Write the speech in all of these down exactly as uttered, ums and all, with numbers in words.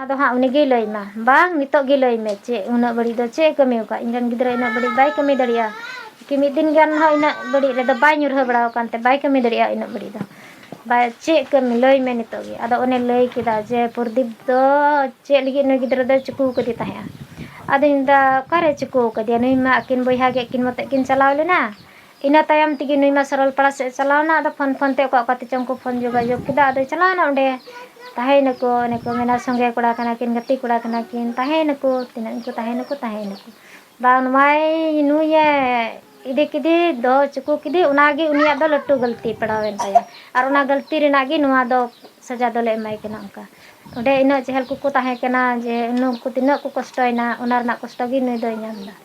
ᱟᱫᱚ ᱦᱟᱸᱜ ᱩᱱᱤ ᱜᱮᱭ ᱞᱟᱹᱭ ᱢᱟ᱾ ᱵᱟᱝ, ᱱᱤᱛᱚᱜ ᱜᱮ ᱞᱟᱹᱭ ᱢᱮ, ᱪᱮᱫ ᱩᱱᱟᱹᱜ ᱵᱟᱹᱲᱤᱡ ᱫᱚ ᱪᱮᱫ ᱮ ᱠᱟᱹᱢᱤ ᱟᱠᱟᱫ? ᱤᱧ ᱨᱮᱱ ᱜᱤᱫᱽᱨᱟᱹ ᱩᱱᱟᱹᱜ ᱵᱟᱹᱲᱤᱡ ᱵᱟᱭ ᱠᱟᱹᱢᱤ ᱫᱟᱲᱮᱭᱟᱜᱼᱟ᱾ ᱠᱤ ᱢᱤᱫ ᱫᱤᱱ ᱜᱟᱱ ᱦᱚᱸ ᱤᱱᱟᱹᱜ ᱵᱟᱹᱲᱤᱡ ᱨᱮᱫᱚ ᱵᱟᱭ ᱧᱩᱨᱦᱟᱹ ᱵᱟᱲᱟ ᱟᱠᱟᱱ ᱛᱮ ᱵᱟᱭ ᱠᱟᱹᱢᱤ ᱫᱟᱲᱮᱭᱟᱜᱼᱟ ᱤᱱᱟᱹᱜ ᱵᱟᱹᱲᱤᱡ ᱫᱚ᱾ ᱵᱟᱭ, ᱪᱮᱫ ᱠᱟᱹᱢᱤ? ᱞᱟᱹᱭ ᱢᱮ ᱱᱤᱛᱚᱜ ᱜᱮ᱾ ᱟᱫᱚ ᱚᱱᱮ ᱞᱟᱹᱭ ᱠᱮᱫᱟ ᱡᱮ ᱯᱨᱚᱫᱤᱯ ᱫᱚ ᱪᱮᱫ ᱞᱟᱹᱜᱤᱫ ᱱᱩᱭ ᱜᱤᱫᱽᱨᱟᱹ ᱫᱚᱭ ᱪᱩᱠᱩ ᱠᱟᱫᱮ ᱛᱟᱦᱮᱸᱜᱼᱟ? ᱟᱫᱚᱧ ᱢᱮᱱᱫᱟ, ᱚᱠᱟᱨᱮ ᱪᱩᱠᱩ ᱠᱟᱫᱮᱭᱟ? ᱱᱩᱭ ᱢᱟ ᱟᱹᱠᱤᱱ ᱵᱚᱭᱦᱟ ᱜᱮ ᱟᱹᱠᱤᱱ ᱢᱚᱛᱮ ᱠᱤᱱ ᱪᱟᱞᱟᱣ ᱞᱮᱱᱟ᱾ ᱤᱱᱟᱹ ᱛᱟᱭᱚᱢ ᱛᱮᱜᱮ ᱱᱩᱭ ᱢᱟ ᱥᱚᱨᱚᱞᱯᱟᱲᱟ ᱥᱮᱫ ᱮ ᱪᱟᱞᱟᱣᱱᱟ᱾ ᱟᱫᱚ ᱯᱷᱳᱱ ᱯᱷᱳᱱ ᱛᱮ ᱚᱠᱟ ᱚᱠᱟ ᱛᱮᱪᱚᱝ ᱠᱚ ᱯᱷᱳᱱ ᱡᱳᱜᱟᱡᱳᱜᱽ ᱠᱮᱫᱟ᱾ ᱟᱫᱚᱭ ᱪᱟᱞᱟᱣᱱᱟ ᱚᱸᱰᱮ᱾ ᱛᱟᱦᱮᱸᱭᱮᱱᱟᱠᱚ, ᱚᱱᱮ ᱠᱚ ᱢᱮᱱᱟ, ᱥᱚᱸᱜᱮ ᱠᱚᱲᱟ ᱠᱟᱱᱟ ᱠᱤᱱ, ᱜᱟᱛᱮ ᱠᱚᱲᱟ ᱠᱟᱱᱟ ᱠᱤᱱ, ᱛᱟᱦᱮᱸᱭᱮᱱᱟᱠᱚ, ᱛᱤᱱᱟᱹᱜ ᱠᱚ ᱛᱟᱦᱮᱸᱭᱮᱱᱟᱠᱚ, ᱛᱟᱦᱮᱸᱭᱮᱱᱟᱠᱚ᱾ ᱵᱟᱝ, ᱱᱚᱣᱟᱭ ᱱᱩᱭᱮ ᱤᱫᱤ ᱠᱮᱫᱮ, ᱫᱚᱦᱚ ᱦᱚᱪᱚ ᱠᱮᱫᱮ, ᱚᱱᱟᱜᱮ ᱩᱱᱤᱭᱟᱜ ᱫᱚ ᱞᱟᱹᱴᱩ ᱜᱟᱹᱞᱛᱤ ᱯᱟᱲᱟᱣᱮᱱ ᱛᱟᱭᱟ᱾ ᱟᱨ ᱚᱱᱟ ᱜᱟᱹᱞᱛᱤ ᱨᱮᱱᱟᱜ ᱜᱮ ᱱᱚᱣᱟ ᱫᱚ ᱥᱟᱡᱟ ᱫᱚᱞᱮ ᱮᱢᱟᱭ ᱠᱟᱱᱟ᱾ ᱚᱱᱠᱟ ᱚᱸᱰᱮ ᱤᱱᱟᱹᱜ ᱪᱮᱦᱮᱞ ᱠᱚᱠᱚ ᱛᱟᱦᱮᱸ ᱠᱟᱱᱟ, ᱡᱮ ᱱᱩᱠᱩ ᱛᱤᱱᱟᱹᱜ ᱠᱚ ᱠᱚᱥᱴᱚᱭᱮᱱᱟ, ᱚᱱᱟ ᱨᱮᱱᱟᱜ ᱠᱚᱥᱴᱚ ᱜᱮ ᱱᱩᱭ ᱫᱚᱭ ᱧᱟᱢ ᱮᱫᱟ᱾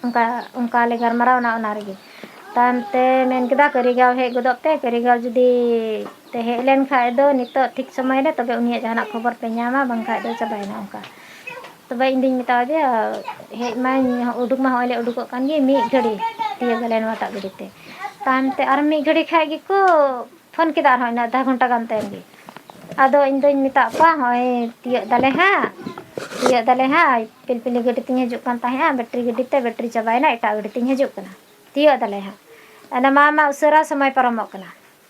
ᱚᱱᱠᱟ, ᱚᱱᱠᱟ ᱞᱮ ᱜᱟᱞᱢᱟᱨᱟᱣ ᱮᱱᱟ ᱚᱱᱟ ᱨᱮᱜᱮ᱾ ᱛᱟᱭᱚᱢ ᱛᱮ ᱢᱮᱱ ᱠᱮᱫᱟ, ᱠᱟᱹᱨᱤᱜᱟᱣ ᱦᱮᱡ ᱜᱚᱫᱚᱜ ᱯᱮ, ᱠᱟᱹᱨᱤᱜᱟᱣ ᱡᱩᱫᱤ ᱯᱮ ᱦᱮᱡ ᱞᱮᱱ ᱠᱷᱟᱡ ᱫᱚ ᱱᱤᱛᱚᱜ ᱴᱷᱤᱠ ᱥᱚᱢᱚᱭ ᱨᱮ, ᱛᱚᱵᱮ ᱩᱱᱤᱭᱟᱜ ᱡᱟᱦᱟᱱᱟᱜ ᱠᱷᱚᱵᱚᱨ ᱯᱮ ᱧᱟᱢᱟ, ᱵᱟᱝᱠᱷᱟᱡ ᱫᱚ ᱪᱟᱵᱟᱭᱮᱱᱟ ᱚᱱᱠᱟ᱾ ᱛᱚᱵᱮ ᱤᱧ ᱫᱩᱧ ᱢᱮᱛᱟ ᱫᱮᱭᱟ, ᱦᱮᱡ ᱢᱟᱧ, ᱩᱰᱩᱠ ᱢᱟ ᱦᱚᱸᱜᱼᱚᱭ ᱞᱮ ᱩᱰᱩᱠᱚᱜ ᱠᱟᱱ ᱜᱮ, ᱢᱤᱫ ᱜᱷᱟᱹᱲᱤ ᱛᱤᱭᱳᱜ ᱟᱞᱮ ᱱᱚᱣᱟᱴᱟᱜ ᱜᱟᱹᱰᱤ ᱛᱮ᱾ ᱛᱟᱭᱚᱢ ᱛᱮ ᱟᱨ ᱢᱤᱫ ᱜᱷᱟᱹᱲᱤ ᱠᱷᱟᱡ ᱜᱮᱠᱚ ᱯᱷᱳᱱ ᱠᱮᱫᱟ ᱟᱨᱦᱚᱸ, ᱤᱱᱟᱹ ᱟᱫᱷᱟ ᱜᱷᱚᱱᱴᱟ ᱜᱟᱱ ᱛᱟᱭᱚᱢ ᱜᱮ᱾ ᱟᱫᱚ ᱤᱧ ᱫᱚᱧ ᱢᱮᱛᱟᱫ ᱠᱚᱣᱟ, ᱦᱚᱸᱜᱼᱚᱭ ᱛᱤᱭᱳᱜ ᱫᱟᱞᱮ ᱦᱟᱸᱜ, ᱛᱤᱭᱳᱜ ᱫᱟᱞᱮ ᱦᱟᱸᱜ, ᱯᱤᱞᱯᱤᱞᱤ ᱜᱟᱹᱰᱤ ᱛᱤᱧ ᱦᱤᱡᱩᱜ ᱠᱟᱱ ᱛᱟᱦᱮᱸᱜᱼᱟ, ᱵᱮᱴᱨᱤ ᱜᱟᱹᱰᱤ ᱛᱮ, ᱵᱮᱴᱨᱤ ᱪᱟᱵᱟᱭᱮᱱᱟ, ᱮᱴᱟᱜ ᱜᱟᱹᱰᱤ ᱛᱤᱧ ᱦᱤᱡᱩᱜ ᱠᱟᱱᱟ, ᱛᱤᱭᱳᱜ ᱫᱟᱞᱮ ᱦᱟᱸᱜ᱾ ᱟᱫᱚ ᱢᱟ, ᱢᱟ, ᱩᱥᱟᱹᱨᱟ, ᱥᱚᱢᱚᱭ ᱯᱟᱨᱚᱢᱚᱜ ᱠᱟᱱᱟ᱾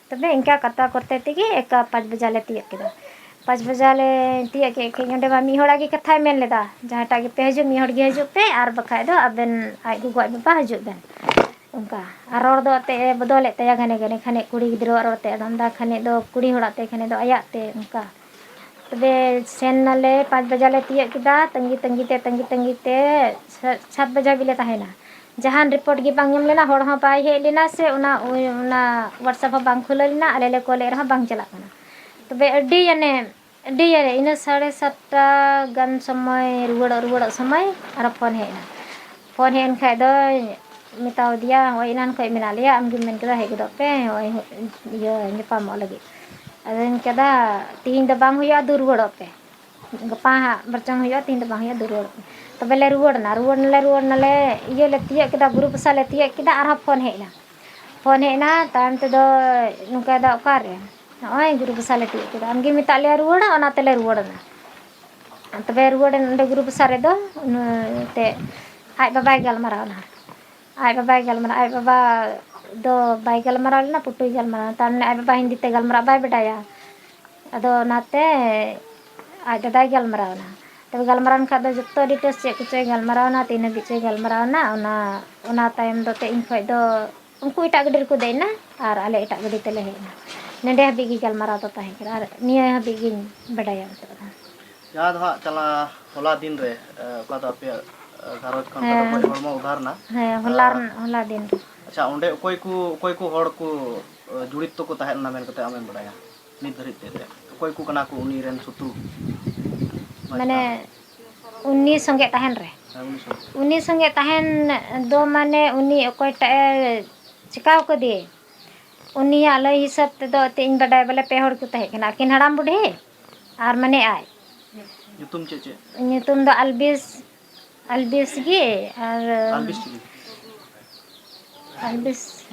ᱛᱚᱵᱮ ᱤᱱᱠᱟ ᱠᱟᱛᱟ ᱠᱚᱨᱛᱮ ᱛᱮᱜᱮ ᱮᱠᱟ ᱯᱟᱸᱪ ᱵᱟᱡᱟ ᱞᱮ ᱛᱤᱭᱳᱜ ᱠᱮᱫᱟ᱾ ᱯᱟᱸᱪ ᱵᱟᱡᱟ ᱞᱮ ᱛᱤᱭᱳᱜ ᱠᱮᱫ ᱠᱷᱟᱡ, ᱚᱸᱰᱮ ᱢᱟ ᱢᱤᱫ ᱦᱚᱲᱟᱜ ᱜᱮ ᱠᱟᱛᱷᱟᱭ ᱢᱮᱱ ᱞᱮᱫᱟ, ᱡᱟᱦᱟᱸᱴᱟᱜ ᱜᱮᱯᱮ ᱦᱤᱡᱩᱜ, ᱢᱤᱫ ᱦᱚᱲ ᱜᱮ ᱦᱤᱡᱩᱜ ᱯᱮ, ᱟᱨ ᱵᱟᱠᱷᱟᱡ ᱫᱚ ᱟᱵᱮᱱ ᱟᱡ ᱜᱚᱜᱚ ᱟᱡ ᱵᱟᱵᱟ ᱦᱤᱡᱩᱜ ᱵᱮᱱ᱾ ᱚᱱᱠᱟ᱾ ᱟᱨ ᱨᱚᱲ ᱫᱚ ᱮᱱᱛᱮᱫ ᱮ ᱵᱚᱫᱚᱞᱮᱫ ᱛᱟᱭᱟ ᱜᱷᱟᱱᱮ ᱜᱷᱟᱱᱮ, ᱠᱷᱟᱱᱮᱠ ᱠᱩᱲᱤ ᱜᱤᱫᱽᱨᱟᱹᱣᱟᱜ ᱨᱚᱲ ᱛᱮ ᱟᱫᱚ ᱟᱢᱫᱟ, ᱠᱷᱟᱱᱮᱠ ᱫᱚ ᱠᱩᱲᱤ ᱦᱚᱲᱟᱜ ᱛᱮ, ᱠᱷᱟᱱᱮᱠ ᱫᱚ ᱟᱭᱟᱜ ᱛᱮ, ᱚᱱᱠᱟ᱾ ᱛᱚᱵᱮ ᱥᱮᱱ ᱱᱟᱞᱮ, ᱯᱟᱸᱪ ᱵᱟᱡᱟ ᱞᱮ ᱛᱤᱭᱳᱜ ᱠᱮᱫᱟ, ᱛᱟᱺᱜᱤ ᱛᱟᱺᱜᱤ ᱛᱮ, ᱛᱟᱺᱜᱤ ᱛᱟᱺᱜᱤ ᱛᱮ ᱥᱟ-, ᱥᱟᱛ ᱵᱟᱡᱟ ᱦᱟᱹᱵᱤᱡ ᱞᱮ ᱛᱟᱦᱮᱸᱭᱮᱱᱟ᱾ ᱡᱟᱦᱟᱱ ᱨᱤᱯᱳᱨᱴ ᱜᱮ ᱵᱟᱝ ᱧᱟᱢ ᱞᱮᱱᱟ, ᱦᱚᱲ ᱦᱚᱸ ᱵᱟᱭ ᱦᱮᱡ ᱞᱮᱱᱟ, ᱥᱮ ᱚᱱᱟ, ᱚᱱᱟ WhatsApp ᱦᱚᱸ ᱵᱟᱝ ᱠᱷᱩᱞᱟᱹᱣ ᱞᱮᱱᱟ, ᱟᱞᱮ ᱞᱮ ᱠᱚᱞᱮᱫ ᱨᱮᱦᱚᱸ ᱵᱟᱝ ᱪᱟᱞᱟᱜ ᱠᱟᱱᱟ᱾ ᱛᱚᱵᱮ ᱟᱹᱰᱤ ᱟᱱᱮ, ᱟᱹᱰᱤ ᱟᱱᱮ, ᱤᱱᱟᱹ ᱥᱟᱲᱮ ᱥᱟᱛᱴᱟ ᱜᱟᱱ ᱥᱚᱢᱚᱭ, ᱨᱩᱣᱟᱹᱲᱚᱜ, ᱨᱩᱣᱟᱹᱲᱚᱜ ᱥᱚᱢᱚᱭ ᱟᱨᱚ ᱯᱷᱳᱱ ᱦᱮᱡ ᱮᱱᱟ᱾ ᱯᱷᱳᱱ ᱦᱮᱡ ᱮᱱ ᱠᱷᱟᱡ ᱫᱚ ᱢᱮᱛᱟᱣ ᱫᱮᱭᱟ, "ᱦᱚᱸᱜᱼᱚᱭ ᱮᱱᱟᱱ ᱠᱷᱚᱡ ᱢᱮᱱᱟᱜ ᱞᱮᱭᱟ, ᱟᱢᱜᱮᱢ ᱢᱮᱱ ᱠᱮᱫᱟ ᱦᱮᱡ ᱜᱚᱫᱚᱜ ᱯᱮ, ᱦᱚᱸᱜᱼᱚᱭ ᱤᱭᱟᱹ ᱧᱟᱯᱟᱢᱚᱜ ᱞᱟᱹᱜᱤᱫ᱾" ᱟᱫᱚᱧ ᱢᱮᱱ ᱠᱮᱫᱟ, "ᱛᱤᱦᱤᱧ ᱫᱚ ᱵᱟᱝ ᱦᱩᱭᱩᱜᱼᱟ, ᱫᱩ ᱨᱩᱣᱟᱹᱲᱚᱜ ᱯᱮ, ᱜᱟᱯᱟ ᱦᱟᱸᱜ ᱵᱚᱨᱪᱚᱝ ᱦᱩᱭᱩᱜᱼᱟ, ᱛᱤᱦᱤᱧ ᱫᱚ ᱵᱟᱝ ᱦᱩᱭᱩᱜᱼᱟ, ᱫᱩ ᱨᱩᱣᱟᱹᱲᱚᱜ ᱯᱮ᱾" ᱛᱚᱵᱮ ᱞᱮ ᱨᱩᱣᱟᱹᱲ ᱮᱱᱟ, ᱨᱩᱣᱟᱹᱲ ᱱᱟᱞᱮ, ᱨᱩᱣᱟᱹᱲ ᱱᱟᱞᱮ, ᱤᱭᱟᱹ ᱞᱮ ᱛᱤᱭᱳᱜ ᱠᱮᱫᱟ, ᱵᱩᱨᱩ ᱯᱟᱥᱟ ᱞᱮ ᱛᱤᱭᱳᱜ ᱠᱮᱫᱟ, ᱟᱨᱦᱚᱸ ᱯᱷᱳᱱ ᱦᱮᱡ ᱮᱱᱟ᱾ ᱯᱷᱳᱱ ᱦᱮᱡ ᱮᱱᱟ, ᱛᱟᱭᱚᱢ ᱛᱮᱫᱚ ᱱᱚᱝᱠᱟᱭ ᱫᱟ, "ᱚᱠᱟᱨᱮ? ᱱᱚᱜᱼᱚᱭ ᱵᱩᱨᱩ ᱯᱟᱥᱟ ᱞᱮ ᱛᱤᱭᱳᱜ ᱠᱮᱫᱟ, ᱟᱢᱜᱮ ᱢᱮᱛᱟᱜ ᱞᱮᱭᱟ ᱨᱩᱣᱟᱹᱲᱟ, ᱚᱱᱟ ᱛᱮᱞᱮ ᱨᱩᱣᱟᱹᱲ ᱮᱱᱟ᱾" ᱛᱚᱵᱮ ᱨᱩᱣᱟᱹᱲᱮᱱ ᱚᱸᱰᱮ ᱜᱩᱨᱩ ᱵᱟᱥᱟ ᱨᱮᱫᱚ, ᱩᱱᱤ ᱛᱮ ᱟᱡ ᱵᱟᱵᱟᱭ ᱜᱟᱞᱢᱟᱨᱟᱣ ᱮᱱᱟ᱾ ᱟᱡ ᱵᱟᱵᱟᱭ ᱜᱟᱞᱢᱟᱨᱟᱣ, ᱟᱡ ᱵᱟᱵᱟ ᱫᱚ ᱵᱟᱭ ᱜᱟᱞᱢᱟᱨᱟᱣ ᱞᱮᱱᱟ, ᱯᱩᱴᱩᱭ ᱜᱟᱞᱢᱟᱨᱟᱣ ᱮᱱᱟ᱾ ᱛᱟᱨ ᱢᱟᱱᱮ ᱟᱡ ᱵᱟᱵᱟ ᱦᱤᱱᱫᱤ ᱛᱮ ᱜᱟᱞᱢᱟᱨᱟᱣ ᱵᱟᱭ ᱵᱟᱰᱟᱭᱟ᱾ ᱟᱫᱚ ᱚᱱᱟᱛᱮ ᱟᱡ ᱫᱟᱫᱟᱭ ᱜᱟᱞᱢᱟᱨᱟᱣ ᱮᱱᱟ᱾ ᱛᱚᱵᱮ ᱜᱟᱞᱢᱟᱨᱟᱣ ᱮᱱ ᱠᱷᱟᱡ ᱫᱚ ᱡᱚᱛᱚ details ᱪᱮᱫ ᱠᱚᱪᱚᱭ ᱜᱟᱞᱢᱟᱨᱟᱣ ᱮᱱᱟ, ᱛᱤᱱ ᱦᱟᱹᱵᱤᱡ ᱪᱚᱭ ᱜᱟᱞᱢᱟᱨᱟᱣ ᱮᱱᱟ, ᱚᱱᱟ, ᱚᱱᱟ ᱛᱟᱭᱚᱢ ᱫᱚ ᱛᱮ ᱤᱧ ᱠᱷᱚᱡ ᱫᱚ ᱩᱱᱠᱩ ᱮᱴᱟᱜ ᱜᱟᱹᱰᱤ ᱨᱮᱠᱚ ᱫᱮᱡ ᱮᱱᱟ ᱟᱨ ᱟᱞᱮ ᱮᱴᱟᱜ ᱜᱟᱹᱰᱤ ᱛᱮᱞᱮ ᱦᱮᱡ ᱮᱱᱟ᱾ ᱱᱚᱸᱰᱮ ᱦᱟᱹᱵᱤᱡ ᱜᱮ ᱜᱟᱞᱢᱟᱨᱟᱣ ᱫᱚ ᱛᱟᱦᱮᱸ ᱠᱟᱱᱟ ᱟᱨ ᱱᱤᱭᱟᱹ ᱦᱟᱹᱵᱤᱡ ᱜᱤᱧ ᱵᱟᱰᱟᱭᱟ ᱱᱤᱛᱚᱜ ᱫᱚ᱾ ᱡᱟᱦᱟᱸ ᱫᱚ ᱦᱟᱸᱜ ᱪᱟᱞᱟᱣ ᱦᱚᱞᱟ ᱫᱤᱱ ᱨᱮ, ᱮ, ᱚᱠᱟ ᱫᱚ ᱟᱯᱮᱭᱟᱜ, ᱮ, ᱜᱷᱟᱨᱚᱸᱡᱽ ᱠᱷᱚᱱ ᱚᱠᱟ ᱫᱚ ᱦᱮᱸ᱾ ᱜᱚᱡ ᱦᱚᱲᱢᱚ ᱩᱫᱷᱟᱨ ᱮᱱᱟ᱾ ᱦᱮᱸ, ᱦᱚᱞᱟ ᱟᱨ ᱨᱮᱱ, ᱦᱚᱞᱟ ᱫᱤᱱ ᱨᱮ᱾ ᱟᱪᱪᱷᱟ, ᱚᱸᱰᱮ ᱚᱠᱚᱭ ᱠᱚ, ᱚᱠᱚᱭ ᱠᱚ ᱦᱚᱲ ᱠᱚ, ᱮ, ᱡᱚᱲᱤᱛ ᱠᱚ ᱛᱟᱦᱮᱸ ᱞᱮᱱᱟ ᱢᱮᱱ ᱠᱟᱛᱮ ᱟᱢᱮᱢ ᱵᱟᱰᱟᱭᱟ ᱱᱤᱛ ᱫᱷᱟᱹᱨᱤᱡ ᱛᱮ? ᱚᱠᱚᱭ ᱠᱚ ᱠᱟᱱᱟ ᱠᱚ ᱩᱱᱤ ᱨᱮᱱ ᱥᱩᱛᱩ? ᱢᱟᱱᱮ, ᱩᱱᱤ ᱥᱚᱸᱜᱮ ᱛᱟᱦᱮᱱ ᱨᱮ? ᱦᱮᱸ, ᱩᱱᱤ ᱥᱚᱸᱜᱮ᱾ ᱩᱱᱤ ᱥᱚᱸᱜᱮ ᱛᱟᱦᱮᱱ ᱫᱚ, ᱢᱟᱱᱮ, ᱩᱱᱤ ᱚᱠᱚᱭᱴᱟᱜ ᱮ ᱪᱮᱠᱟᱣ ᱠᱟᱫᱮ, ᱩᱱᱤᱭᱟᱜ ᱞᱟᱹᱭ ᱦᱤᱥᱟᱹᱵ ᱛᱮᱫᱚ ᱮᱱᱛᱮᱫ ᱤᱧ ᱵᱟᱰᱟᱭ ᱵᱚᱞᱮ ᱯᱮ ᱦᱚᱲ ᱠᱚ ᱛᱟᱦᱮᱸ ᱠᱟᱱᱟ, ᱟᱹᱠᱤᱱ ᱦᱟᱲᱟᱢ ᱵᱩᱰᱷᱤ ᱟᱨ ᱢᱟᱱᱮ ᱟᱡ᱾ ᱧᱩᱛᱩᱢ ᱪᱮᱫ ᱪᱮᱫ? ᱧᱩᱛᱩᱢ ᱫᱚ ᱟᱞᱵᱤᱥ, ᱟᱞᱵᱤᱥ ᱜᱮ᱾ ᱟᱨ ᱟᱞᱵᱤᱥ ᱪᱤᱞᱤ? ᱟᱞᱵᱤᱥ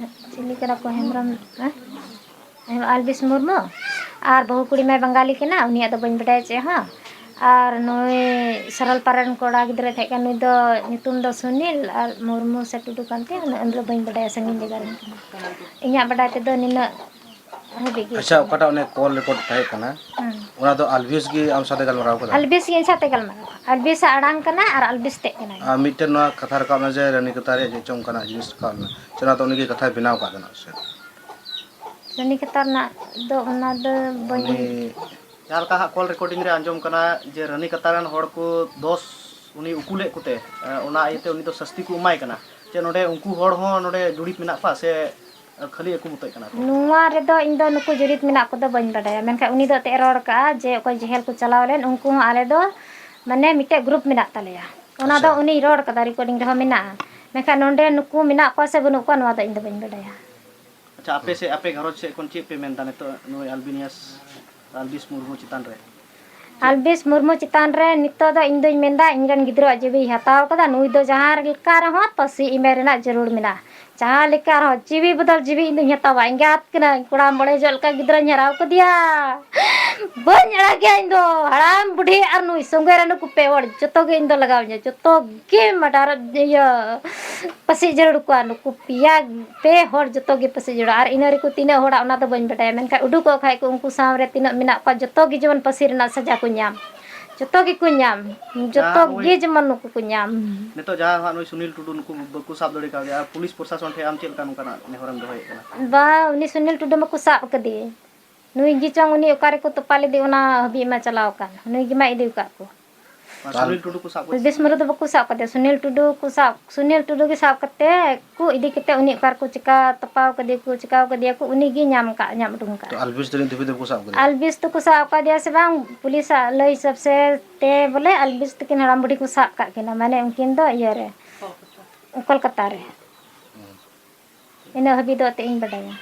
ᱪᱤᱞᱤ ᱠᱟᱱᱟ ᱠᱚ? ᱦᱮᱢᱵᱨᱚᱢ, ᱦᱮᱸ? ᱟᱞᱵᱤᱥ ᱢᱩᱨᱢᱩ᱾ ᱟᱨ ᱵᱟᱹᱦᱩ ᱠᱩᱲᱤ ᱢᱟᱭ ᱵᱟᱝᱜᱟᱞᱤ ᱠᱟᱱᱟ, ᱩᱱᱤᱭᱟᱜ ᱫᱚ ᱵᱟᱹᱧ ᱵᱟᱰᱟᱭᱟ ᱪᱮᱫ ᱦᱚᱸ᱾ ᱟᱨ ᱱᱩᱭ ᱥᱚᱨᱚᱞ ᱯᱟᱨᱟ ᱨᱮᱱ ᱠᱚᱲᱟ ᱜᱤᱫᱽᱨᱟᱹ ᱛᱟᱦᱮᱸ ᱠᱟᱱ, ᱱᱩᱭ ᱫᱚ ᱧᱩᱛᱩᱢ ᱫᱚ ᱥᱩᱱᱤᱞ ᱟᱨ ᱢᱩᱨᱢᱩ ᱥᱮ ᱴᱩᱰᱩ ᱠᱟᱱ ᱛᱟᱭᱟ, ᱩᱱᱟᱹᱜ ᱩᱱᱤ ᱫᱚ ᱵᱟᱹᱧ ᱵᱟᱰᱟᱭᱟ, ᱥᱟᱺᱜᱤᱧ ᱡᱟᱭᱜᱟ ᱨᱮᱱ ᱠᱟᱱᱟ᱾ ᱤᱧᱟᱹᱜ ᱵᱟᱰᱟᱭ ᱛᱮᱫᱚ ᱱᱤᱱᱟᱹᱜ ᱦᱟᱹᱵᱤᱡ ᱜᱮ᱾ ᱟᱪᱪᱷᱟ, ᱚᱠᱟᱴᱟᱜ ᱚᱱᱮ call record ᱛᱟᱦᱮᱸ ᱠᱟᱱᱟ, ᱦᱮᱸ᱾ ᱚᱱᱟ ᱫᱚ ᱟᱞᱵᱤᱥ ᱜᱮ ᱟᱢ ᱥᱟᱶᱛᱮ ᱜᱟᱞᱢᱟᱨᱟᱣ ᱠᱟᱫᱟ? ᱟᱞᱵᱤᱥ ᱜᱮ ᱤᱧ ᱥᱟᱶᱛᱮ ᱜᱟᱞᱢᱟᱨᱟᱣ᱾ ᱟᱞᱵᱤᱥᱟᱜ ᱟᱲᱟᱝ ᱠᱟᱱᱟ ᱟᱨ ᱟᱞᱵᱤᱥ ᱛᱮᱫ ᱠᱟᱱᱟᱭ᱾ ᱟᱨ ᱢᱤᱫᱴᱮᱱ ᱱᱚᱣᱟ ᱠᱟᱛᱷᱟ ᱨᱟᱠᱟᱵ ᱮᱱᱟ ᱡᱮ ᱨᱟᱹᱱᱤ ᱠᱟᱛᱷᱟ ᱨᱮᱭᱟᱜ ᱪᱮᱫ ᱪᱚᱝ ᱚᱱᱠᱟᱱᱟᱜ ᱡᱤᱱᱤᱥ ᱨᱟᱠᱟᱵ ᱮᱱᱟ, ᱥᱮ ᱚᱱᱟ ᱫᱚ ᱩᱱᱤᱜᱮ ᱠᱟᱛᱷᱟᱭ ᱵᱮᱱᱟᱣ ᱟᱠᱟᱫ ᱛᱟᱦᱮᱱᱟ ᱥᱮ? ᱨᱟᱹᱱᱤ ᱠᱟᱛᱷᱟ ᱨᱮᱱᱟᱜ ᱫᱚ ᱚᱱᱟ ᱫᱚ ᱵᱟᱹᱧ ᱩᱱᱤ ᱡᱟᱦᱟᱸ ᱞᱮᱠᱟ ᱦᱟᱸᱜ call recording ᱨᱮ ᱟᱸᱡᱚᱢ ᱠᱟᱱᱟ ᱡᱮ ᱨᱟᱹᱱᱤ ᱠᱟᱛᱷᱟ ᱨᱮᱱ ᱦᱚᱲ ᱠᱚ ᱫᱚᱥ ᱩᱱᱤ ᱩᱠᱩ ᱞᱮᱫ ᱠᱚᱛᱮ, ᱮ, ᱚᱱᱟ ᱤᱭᱟᱹᱛᱮ ᱩᱱᱤ ᱫᱚ ᱥᱟᱹᱥᱛᱤ ᱠᱚ ᱮᱢᱟᱭ ᱠᱟᱱᱟ᱾ ᱪᱮᱫ ᱱᱚᱰᱮ ᱩᱱᱠᱩ ᱦᱚᱲ ᱦᱚᱸ ᱱᱚᱰᱮ ᱡᱩᱲᱤᱛ ᱢᱮᱱᱟᱜ ᱠᱚᱣᱟ ᱥᱮ ᱠᱷᱟᱹᱞᱤ ᱟᱠᱚ ᱢᱚᱛᱚᱡ ᱠᱟᱱᱟ ᱠᱚ? ᱱᱚᱣᱟ ᱨᱮᱫᱚ ᱤᱧ ᱫᱚ ᱱᱩᱠᱩ ᱡᱩᱲᱤᱛ ᱢᱮᱱᱟᱜ ᱠᱚᱫᱚ ᱵᱟᱹᱧ ᱵᱟᱰᱟᱭᱟ, ᱢᱮᱱᱠᱷᱟᱱ ᱩᱱᱤ ᱫᱚ ᱮᱱᱛᱮᱫ ᱨᱚᱲ ᱠᱟᱜᱼᱟ ᱡᱮ ᱚᱠᱚᱭ ᱡᱮᱦᱮᱞ ᱠᱚ ᱪᱟᱞᱟᱣ ᱞᱮᱱ ᱩᱱᱠᱩ ᱦᱚᱸ ᱟᱞᱮ ᱫᱚ ᱢᱟᱱᱮ ᱢᱤᱫᱴᱮᱡ group ᱢᱮᱱᱟᱜ ᱛᱟᱞᱮᱭᱟ᱾ ᱚᱱᱟ ᱫᱚ ᱟᱪᱪᱷᱟ᱾ ᱩᱱᱤᱭ ᱨᱚᱲ ᱠᱟᱫᱟ, recording ᱨᱮᱦᱚᱸ ᱢᱮᱱᱟᱜᱼᱟ, ᱢᱮᱱᱠᱷᱟᱱ ᱱᱚᱰᱮ ᱱᱩᱠᱩ ᱢᱮᱱᱟᱜ ᱠᱚᱣᱟ ᱥᱮ ᱵᱟᱹᱱᱩᱜ ᱠᱚᱣᱟ ᱱᱚᱣᱟ ᱫᱚ ᱤᱧ ᱫᱚ ᱵᱟᱹᱧ ᱵᱟᱰᱟᱭᱟ᱾ ᱟᱪᱪᱷᱟ, ᱟᱯᱮ ᱥᱮᱫ, ᱟᱯᱮ ᱜᱷᱟᱨᱚᱸᱡᱽ ᱥᱮᱫ ᱠᱷᱚᱱ ᱪᱮᱫ ᱯᱮ ᱢᱮᱱᱫᱟ ᱱᱤᱛᱚᱜ ᱱᱩᱭ ᱟᱞᱵᱤᱱᱤᱭᱟᱥ, ᱟᱞᱵᱤᱥ ᱢᱩᱨᱢᱩ ᱪᱮᱛᱟᱱ ᱨᱮ? ᱟᱞᱵᱤᱥ ᱢᱩᱨᱢᱩ ᱪᱮᱛᱟᱱ ᱨᱮ ᱱᱤᱛᱚᱜ ᱫᱚ ᱤᱧ ᱫᱚᱧ ᱢᱮᱱᱫᱟ, ᱤᱧ ᱨᱮᱱ ᱜᱤᱫᱽᱨᱟᱹᱣᱟᱜ ᱡᱤᱣᱤᱭ ᱦᱟᱛᱟᱣ ᱠᱟᱫᱟ, ᱱᱩᱭ ᱫᱚ ᱡᱟᱦᱟᱸ ᱞᱮᱠᱟ ᱨᱮᱦᱚᱸ ᱯᱟᱹᱥᱤ ᱮᱢᱮ ᱨᱮᱱᱟᱜ ᱡᱟᱹᱨᱩᱲ ᱢᱮᱱᱟᱜᱼᱟ᱾ ᱡᱟᱦᱟᱸ ᱞᱮᱠᱟ ᱨᱮᱦᱚᱸ ᱡᱤᱣᱤ ᱵᱚᱫᱚᱞ ᱡᱤᱣᱤ ᱤᱧ ᱫᱚᱧ ᱦᱟᱛᱟᱣᱟ᱾ ᱮᱸᱜᱟᱛ ᱠᱟᱹᱱᱟᱹᱧ, ᱠᱚᱲᱟ ᱢᱚᱬᱮ ᱡᱚᱦᱚᱜ ᱞᱮᱠᱟ ᱜᱤᱫᱽᱨᱟᱹᱧ ᱦᱟᱨᱟᱣ ᱠᱟᱫᱮᱭᱟ᱾ ᱵᱟᱹᱧ ᱟᱲᱟᱜᱮᱭᱟ ᱤᱧ ᱫᱚ᱾ ᱦᱟᱲᱟᱢ ᱵᱩᱰᱷᱤ ᱟᱨ ᱱᱩᱭ ᱥᱚᱸᱜᱮ ᱨᱮ ᱱᱩᱠᱩ ᱯᱮ ᱦᱚᱲ ᱡᱚᱛᱚ ᱜᱮ ᱤᱧ ᱫᱚ ᱞᱟᱜᱟᱣ ᱤᱧᱟ᱾ ᱡᱚᱛᱚ ᱜᱮ ᱢᱟᱰᱟᱨ, ᱤᱭᱟᱹ, ᱯᱟᱹᱥᱤ ᱡᱟᱹᱨᱩᱲ ᱠᱚᱣᱟ ᱱᱩᱠᱩ ᱯᱮᱭᱟ, ᱯᱮ ᱦᱚᱲ ᱡᱚᱛᱚ ᱜᱮ ᱯᱟᱹᱥᱤ ᱡᱟᱹᱨᱩᱲᱟ᱾ ᱟᱨ ᱤᱱᱟᱹ ᱨᱮᱠᱚ ᱛᱤᱱᱟᱹᱜ ᱦᱚᱲᱟᱜ ᱚᱱᱟ ᱫᱚ ᱵᱟᱹᱧ ᱵᱟᱰᱟᱭᱟ, ᱢᱮᱱᱠᱷᱟᱱ ᱩᱰᱩᱠᱚᱜ ᱠᱷᱟᱡ ᱠᱚ ᱩᱱᱠᱩ ᱥᱟᱶ ᱨᱮ ᱛᱤᱱᱟᱹᱜ ᱢᱮᱱᱟᱜ ᱠᱚᱣᱟ ᱡᱚᱛᱚ ᱜᱮ ᱡᱮᱢᱚᱱ ᱯᱟᱹᱥᱤ ᱨᱮᱱᱟᱜ ᱥᱟᱡᱟ ᱠᱚ ᱧᱟᱢ, ᱡᱚᱛᱚ ᱜᱮᱠᱚ ᱧᱟᱢ, ᱡᱚᱛᱚ ᱡᱟᱦᱟᱸ ᱜᱮ ᱦᱩᱭ- ᱡᱮᱢᱚᱱ ᱱᱩᱠᱩ ᱠᱚ ᱧᱟᱢ᱾ ᱱᱤᱛᱚᱜ ᱡᱟᱦᱟᱸ ᱦᱟᱸᱜ ᱱᱩᱭ ᱥᱩᱱᱤᱞ ᱴᱩᱰᱩ ᱱᱩᱠᱩ ᱵᱟᱠᱚ ᱥᱟᱵ ᱫᱟᱲᱮ ᱠᱟᱣ ᱫᱮᱭᱟ, ᱟᱨ ᱯᱩᱞᱤᱥ ᱯᱨᱚᱥᱟᱥᱚᱱ ᱴᱷᱮᱱ ᱟᱢ ᱪᱮᱫ ᱞᱮᱠᱟ ᱱᱚᱝᱠᱟᱱᱟᱜ ᱱᱮᱦᱚᱨᱮᱢ ᱫᱚᱦᱚᱭᱮᱫ ᱠᱟᱱᱟ? ᱵᱟ, ᱩᱱᱤ ᱥᱩᱱᱤᱞ ᱴᱩᱰᱩ ᱢᱟᱠᱚ ᱥᱟᱵ ᱠᱟᱫᱮ᱾ ᱱᱩᱭ ᱜᱮ ᱪᱚᱝ ᱩᱱᱤ ᱚᱠᱟ ᱨᱮᱠᱚ ᱛᱚᱯᱟ ᱞᱮᱫᱮ ᱚᱱᱟ ᱦᱟᱹᱵᱤᱡ ᱢᱟ ᱪᱟᱞᱟᱣ ᱟᱠᱟᱱ, ᱱᱩᱭ ᱜᱮ ᱢᱟ ᱤᱫᱤ ᱟᱠᱟᱫ ᱠᱚ᱾ ᱟᱨ ᱥᱩᱱᱤᱞ ᱴᱩᱰᱩ ᱠᱚ ᱥᱟᱵ ᱠᱟᱫᱮ? ᱵᱤᱥ ᱢᱩᱨᱢᱩ ᱫᱚ ᱵᱟᱠᱚ ᱥᱟᱵ ᱠᱟᱫᱮᱭᱟ, ᱥᱩᱱᱤᱞ ᱴᱩᱰᱩ ᱠᱚ ᱥᱟᱵ, ᱥᱩᱱᱤᱞ ᱴᱩᱰᱩ ᱜᱮ ᱥᱟᱵ ᱠᱟᱛᱮ ᱠᱚ ᱤᱫᱤ ᱠᱟᱛᱮ ᱩᱱᱤ ᱚᱠᱟ ᱨᱮᱠᱚ ᱪᱤᱠᱟ ᱛᱚᱯᱟᱣ ᱠᱟᱫᱮ ᱠᱚ, ᱪᱤᱠᱟᱣ ᱠᱟᱫᱮᱭᱟ ᱠᱚ, ᱩᱱᱤ ᱜᱮ ᱧᱟᱢ ᱠᱟᱜ, ᱧᱟᱢ ᱩᱰᱩᱝ ᱠᱟᱜ᱾ ᱛᱚ ᱟᱞᱵᱤᱥ ᱛᱟᱹᱨᱤ ᱫᱷᱟᱹᱵᱤᱡ ᱫᱚ ᱵᱟᱠᱚ ᱥᱟᱵ ᱠᱟᱫᱮᱭᱟ? ᱟᱞᱵᱤᱥ ᱫᱚᱠᱚ ᱥᱟᱵ ᱠᱟᱫᱮᱭᱟ ᱥᱮ ᱵᱟᱝ, ᱯᱩᱞᱤᱥᱟᱜ ᱞᱟᱹᱭ ᱦᱤᱥᱟᱹᱵ ᱥᱮ ᱛᱮ ᱵᱚᱞᱮ ᱟᱞᱵᱤᱥ ᱛᱟᱹᱠᱤᱱ ᱦᱟᱲᱟᱢ ᱵᱩᱰᱷᱤ ᱠᱚ ᱥᱟᱵ ᱠᱟᱜ ᱠᱤᱱᱟ, ᱢᱟᱱᱮ ᱩᱱᱠᱤᱱ ᱫᱚ ᱤᱭᱟᱹ ᱨᱮ, ᱠᱳᱞᱠᱟᱛᱟ ᱨᱮ᱾ ᱤᱱᱟᱹ ᱦᱟᱹᱵᱤᱡ ᱫᱚ ᱮᱱᱛᱮᱫ ᱤᱧ ᱵᱟᱰᱟᱭᱟ᱾